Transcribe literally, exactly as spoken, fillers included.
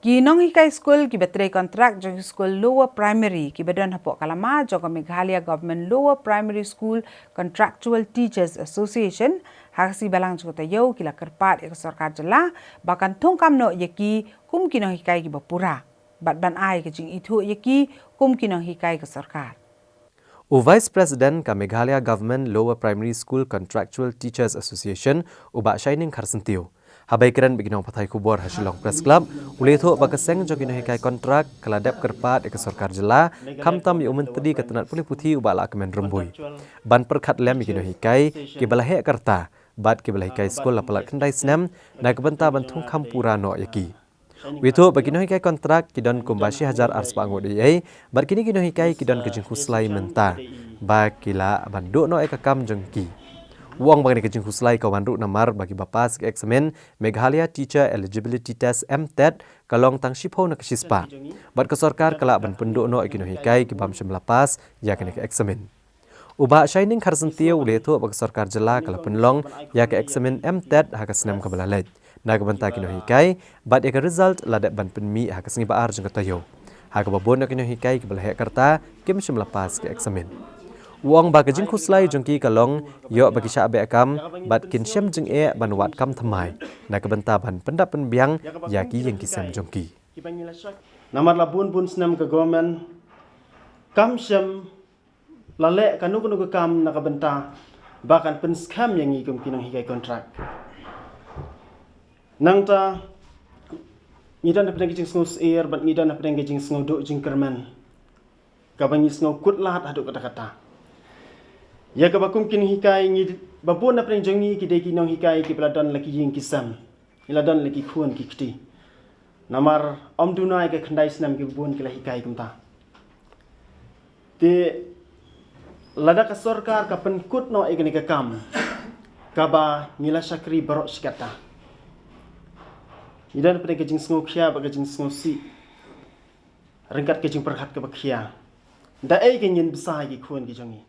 Ki nonghikai skul kiba trei kontrak jong ki skul lower primary kiba don hapoh ka lama jong ka Meghalaya Government Lower Primary School Contractual Teachers Association, ha ka sngi Balang jong ka taïew ki la kyrpad ïa ka sorkar jylla ba kan thungkam noh ïa ki kum ki nonghikai kiba pura bad ban ai ka jingithuh ïa ki kum ki nonghikai ka sorkar. U Vice President ka Meghalaya Government Lower Primary School Contractual Teachers Association, u Bah Shining Kharsyntiew, haba ïakren bad ki nongpathai khubor ha Shillong Press Club, u la ïathuh ba ka seng jong ki nonghikai kontrak ka la dep kyrpad ïa ka sorkar jylla, khamtam ïa u Myntri ka tnat pule puthi u Bah Lahkmen Rymbui, ban pyrkhat lem ïa ki nonghikai kiba la heh ka rta bad kiba la hikai skul la palat khyndai snem, na ka bynta ban thungkam pura noh ïa ki. U ïathuh ba ki nonghikai kontrak ki don kumba shi hajar arspah ngut ei ei, bad kine ki nonghikai ki don ka jingkhuslai mynta ba ki lah ban duh noh ïa ka kam jong ki. U ong ba kane ka jingkhuslai ka wan ruh namar ba kiba pass ka eksamin Meghalaya Teacher Eligibility Test, MTET, ka long tang shiphew na ka shispah, bad ka sorkar ka lah ban pynduh noh ïa ki nonghikai ki bym shym la pass ïa kane ka eksamin. U Bah Shining Kharsyntiew u la ïathuh ba ka sorkar jylla ka la pynlong ïa ka eksamin MTET ha ka snem kaba la leit na ka bynta ki nonghikai, bad ïa ka result la dep ban pynmih ha ka sngi Ba-ar jong ka taïew, ha kaba bun na ki nonghikai kiba la heh ka rta kim shym la pass ka eksamin. U ong ba ka jingkhuslai jong ki ka long ïoh ba ki shah beh kam bad kin shem jingeh ban wad kam thymmai na ka bynta ban pyndap pynbiang ïa ki ïing ki sem jong ki. Namar la bun bun snem ka government kam shym la leh kano kano ka kam na ka bynta ba kan pynskhem ïa ngi kum ki nonghikai kontrak. Nangta ngi don hapdeng ka jingsngew syier bad ngi don hapdeng ka jingsngew duh jingkyrmen kaba ngi sngew kut lad haduh katta katta. Ïa kaba kum ki nonghikai ngi, ba bun hapdeng jong ngi ki dei ki nonghikai kiba la don la ki ïing ki sem, ngi la don la ki khun ki kti. Namar ym duna ïa ka khyndai snem kiba bun ki la hikai kumta. Te lada ka sorkar ka pynkut noh ïa kane ka kam kaba ngi la shakri baroh shi katta, ngi don hapdeng ka jingsngew khia bad ka jingsngew sih ryngkat ka jingpyrkhat kaba khia. Da ei ka ngin bsa ïa ki khun ki jong ngi?